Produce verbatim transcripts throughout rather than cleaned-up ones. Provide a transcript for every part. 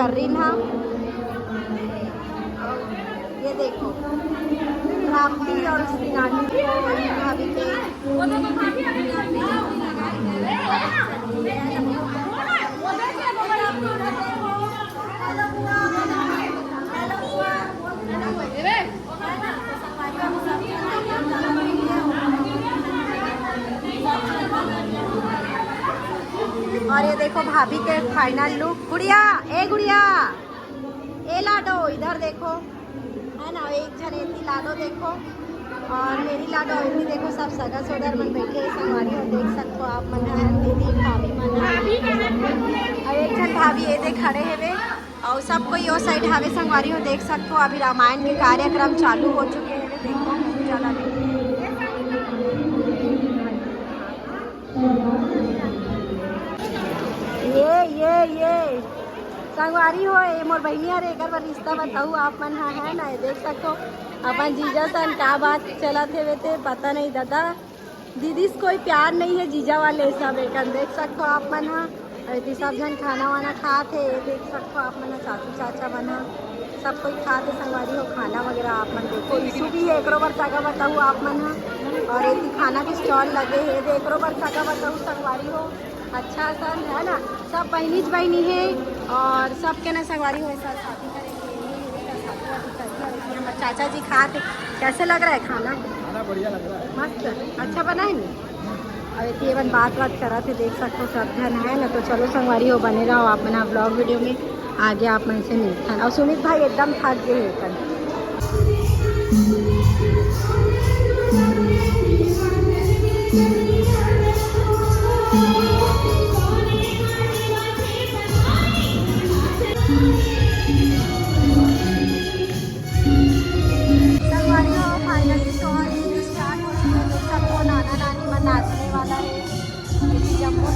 कर रही ना। ये देखो, प्राप्ति और उसकी नानी को, भाभी के। और ये देखो भाभी के final look। गुड़िया, ए गुड़िया, ए लाडो, इधर देखो, है ना, एक झन एती लाडो देखो, और मेरी लाडो एती देखो, सब सगा सोदर मन बैठे हैं, संगवारी हो, देख सकते हो आप मन है, दीदी, भाभी मन है, और एक झन भाभी ये दे खड़े हेवे, और सब कोई यो side हवे, संगवारी हो, देख सकते हो, अभी रामायण के कार्यक्रम चालू हो चुके हैं, देखो, बहुत ज्यादा भीड़। ये, ये, ये संगवारी हो, ये मोर बहिनी हरे, एकर बर रिश्ता बताऊ आप मन ह, है ना, ये देख सकतो अपन जीजा सन का बात चलत हेवे ते, पता नहीं दादा, दीदी से कोई प्यार नहीं है जीजा वाले सब, एक देख सकतो आप मन ह। और एती सब झन खाना वाना खात हे, ये देख सकतो आप मन ह, चाचू चाचा मन ह, सब कोई खात हे संगवारी हो, खाना वगैरह आप मन देखो। ईशु भी है, एकरो बर सगा बताऊ आप मन ह, और एती खाना के stall लगे हे, एकरो बर सगा बताऊ संगवारी हो। अच्छा सन है ना, सब बहिनीच बहिनी है और सबके ना संगवारी हो, ऐसा शादी करेंगे, ये, ये, ऐसा शादी वादी करेंगे। और ये हमारे चाचा जी खात हे, कैसे लग रहा है खाना? खाना बढ़िया लग रहा है। मस्त, अच्छा बना है ना? अब एती एमन बात बात करत हे, देख सकते हो सब झन है ना। तो चलो संगवारी हो, बने रहो आप मन vlog video में, आगे आप मन से मिलथन। और सुमित भाई एकदम थक गए हे कन। संगवारी हो, finally show start हो चुके हैं। सबको नाना नानी मन नाचने वाला है। जम्मो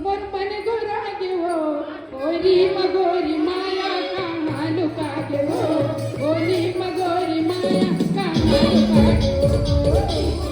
मोर मन गोरा गे वो, होली म गोरी माया कहाँ लुका गे वो, होली म गोरी माया कहाँ लुका गे वो।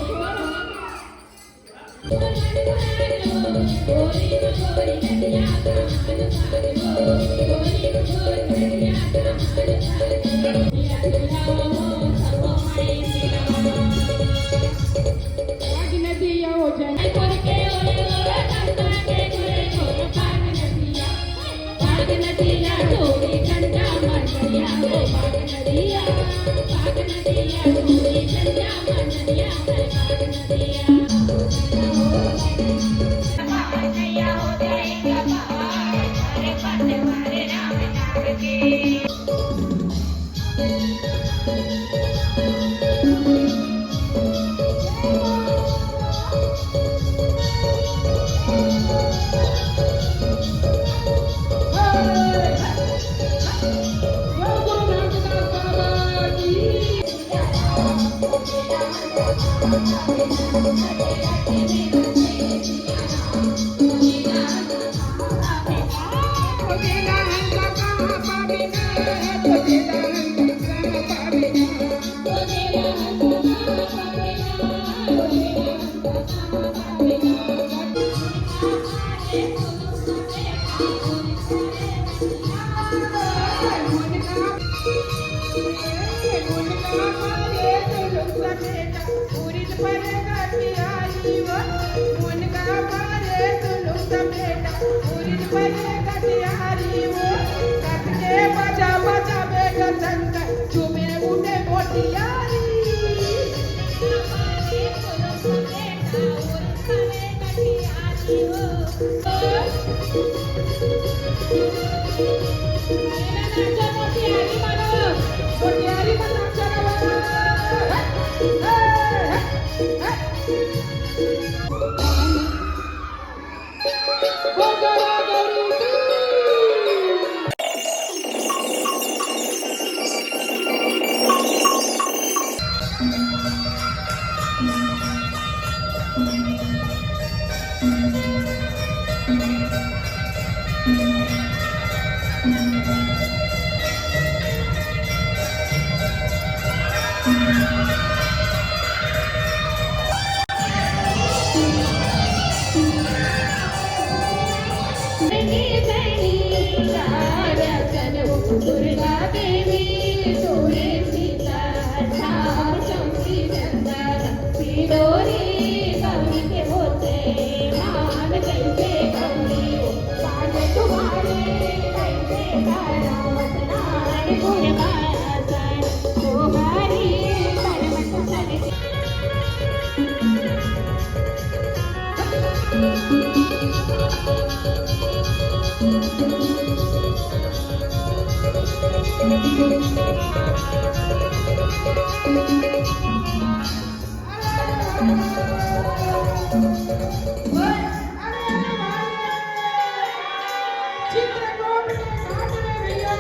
चित्रकूट के घाट में भैया,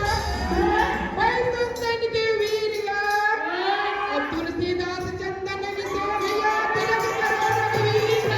भाई सुनतन के वीरिया, अब तुलसीदास चंदन के सेवा भैया, तिलक करो रघुवीर।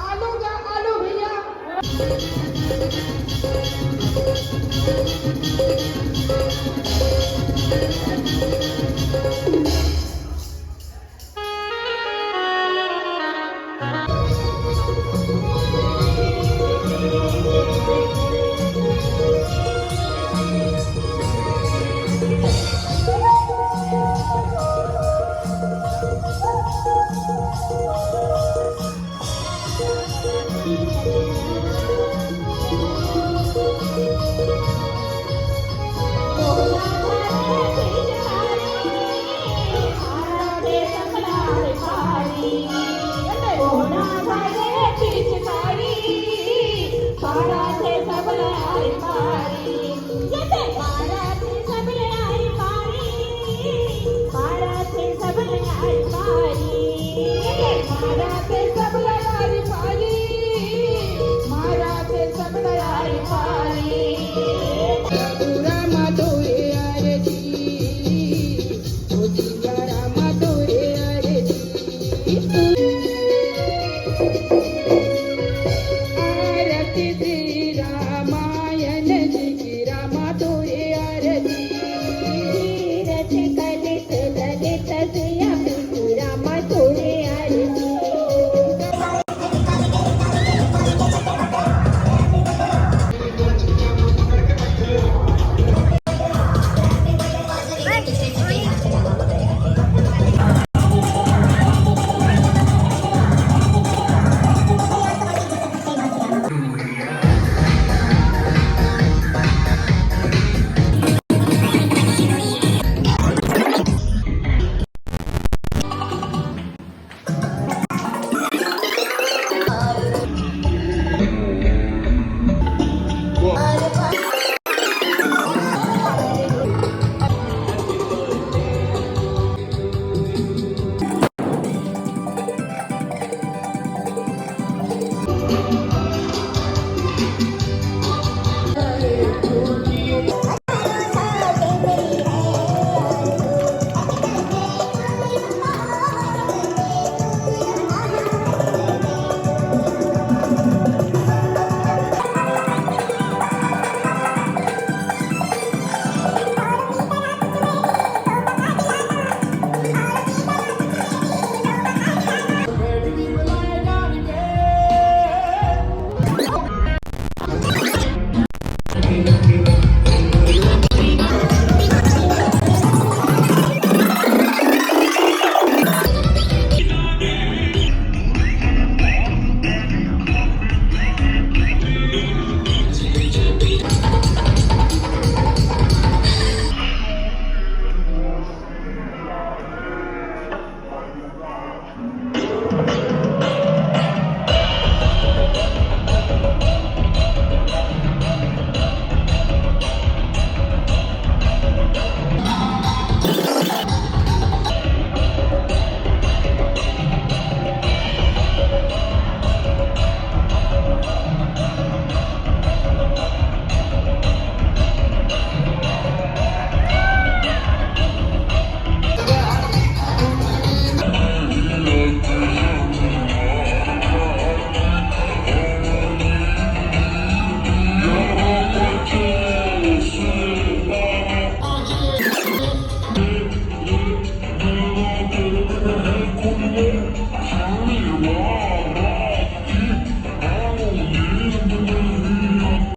आलू गा, आलू भैया।